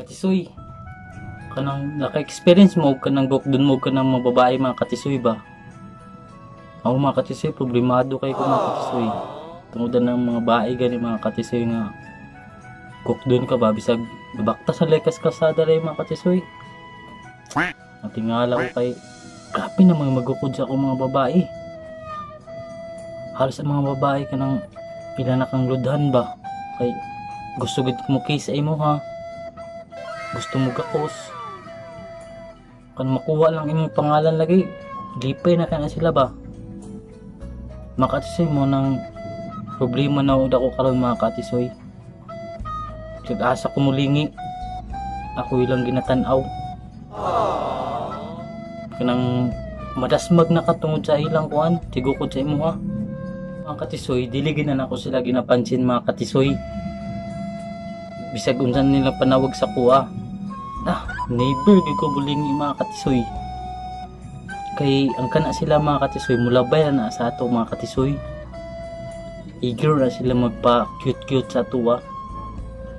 Katisoy, kanang naka-experience mo kanang gukdon mo kanang mga babae, mga katisoy ba? Ako, mga katisoy, problemado kay ko, mga katisoy. Tungod ng mga babae gani, mga katisoy, nga gukdon ka ba bisag bakta sa lekas kasada ray, mga katisoy. Natingala ko kay grabe na mga magukod sa akong mga babae. Halos ang mga babae kanang pila na kang ludhan ba kay gusto gid mo kiss sa imo ha, gusto mo gakos kan makuha lang imong pangalan lagi, lipay na kana sila ba. Makatisoy, mo nang problema na ud ako karon, mga katisoy. Kag asa ko mulingi, ako ilang ginatan-aw, kanang madasmag na katungod sa ilang kuan tigukod sa imo ha. Mga katisoy, dili gid na nako sila ginapansin, mga katisoy, bisag unsan nila panawag sa kuha. Ah, never gid ko bulingi, mga katisoy, kay ang kana sila, mga katisoy, mulabay na sa ato, mga katisoy. Eager na sila magpa cute cute sa tuwa.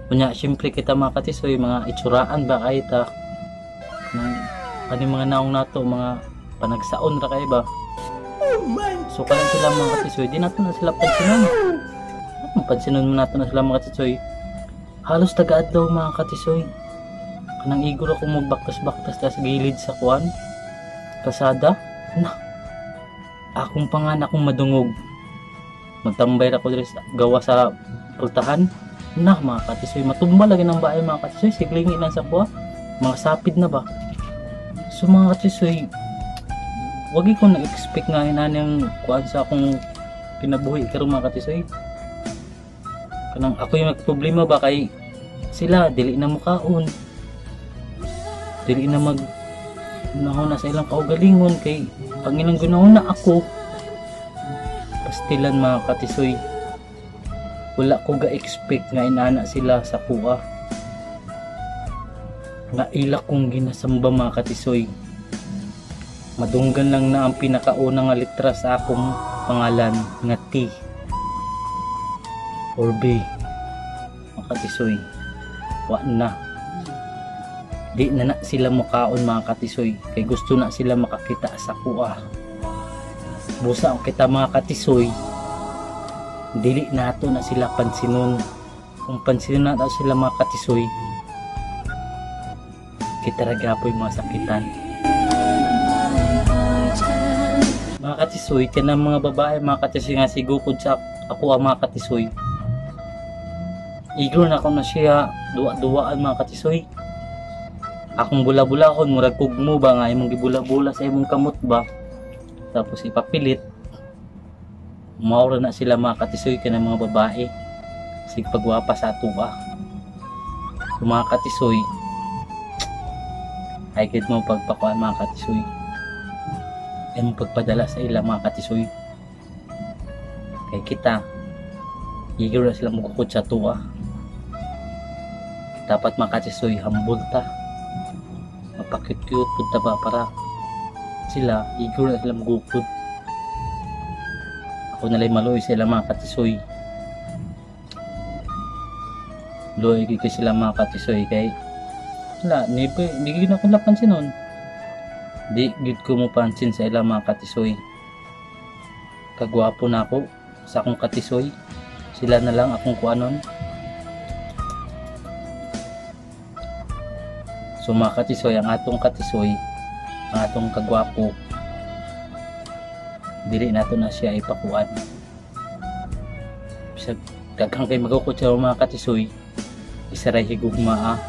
Unya syempre kita, mga katisoy, mga itsuraan ba kay ta nang ano mga naong nato, mga panagsaon ra kay ba. Oh my. So karon sila, mga katisoy, di nato na sila pansinon. Anong pansinon mo nato na sila, mga katisoy? Halos taga-adlaw, mga katisoy, kanang igor ako magbaktas-baktas ta sa gilid sa kuan kasada na akong pangan akong madungog. Magtambay ra ko diri sa gawa sa pultahan na, mga katisoy, matumba lagi ng baay, mga katisoy, siglingi lang sa kuha, mga sapid na ba. So mga katisoy, wagi ko nag-expect nga inani ang kuan sa akong kinabuhi karon, mga katisoy. Kanang ako yung problema ba kay sila dili na mukaon, dili na mag na sa ilang kaugalingon, kay ang ilang gunahon na ako pastilan, mga katisoy. Wala ko ga-expect nga inana sila sa kuha nga ila kong ginasamba, mga katisoy. Madunggan lang na ang pinakauna nga litra sa akong pangalan nga T or B, mga katisoy, wa na, di na na sila mukaon, mga katisoy, kay gusto na sila makakita sa kuha. Busa ang kita, mga katisoy, dili nato na sila pansinon. Kung pansinon nato sila, mga katisoy, kita ra gapoy mga sakitan, mga katisoy. Kanang mga babae, mga katisoy, nga sigukod sa ako ang mga katisoy, igro na ako na siya duwa-duwaan, mga katisoy. Akong bula-bulahon, murag kugmo ba nga imong gibula-bula sa imong kamot ba, tapos ipapilit. Maura na sila, mga katisoy, kanang mga babae sig pagwapa sa ato ba. So, mga katisoy, ay gid mo pagpakuan, mga katisoy, ay mo pagpadala sa ila, mga katisoy, kay kita eager na sila mugukod sa tuwa. Dapat, mga katisoy, humble ta, mapakit-cute pud ta ba para sila eager na sila mugukod. Ako na lang maluoy sila, mga katisoy. Luoy gyud ko sila, mga katisoy, kay wala ni di gyud ako napansin nun. Di gyud ko mo pansin sa ila, mga katisoy. Kagwapo na ako sa akong katisoy, sila na lang akong kuanon. So mga katisoy, ang atong katisoy, ang atong kagwapo, dili nato na siya ipakuan. Bisag daghang kay magukod sa mga katisoy, isa ray higugmaa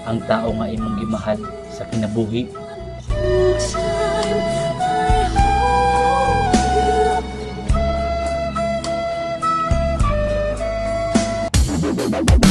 ang tao nga imong gimahal sa kinabuhi. Time I hold you.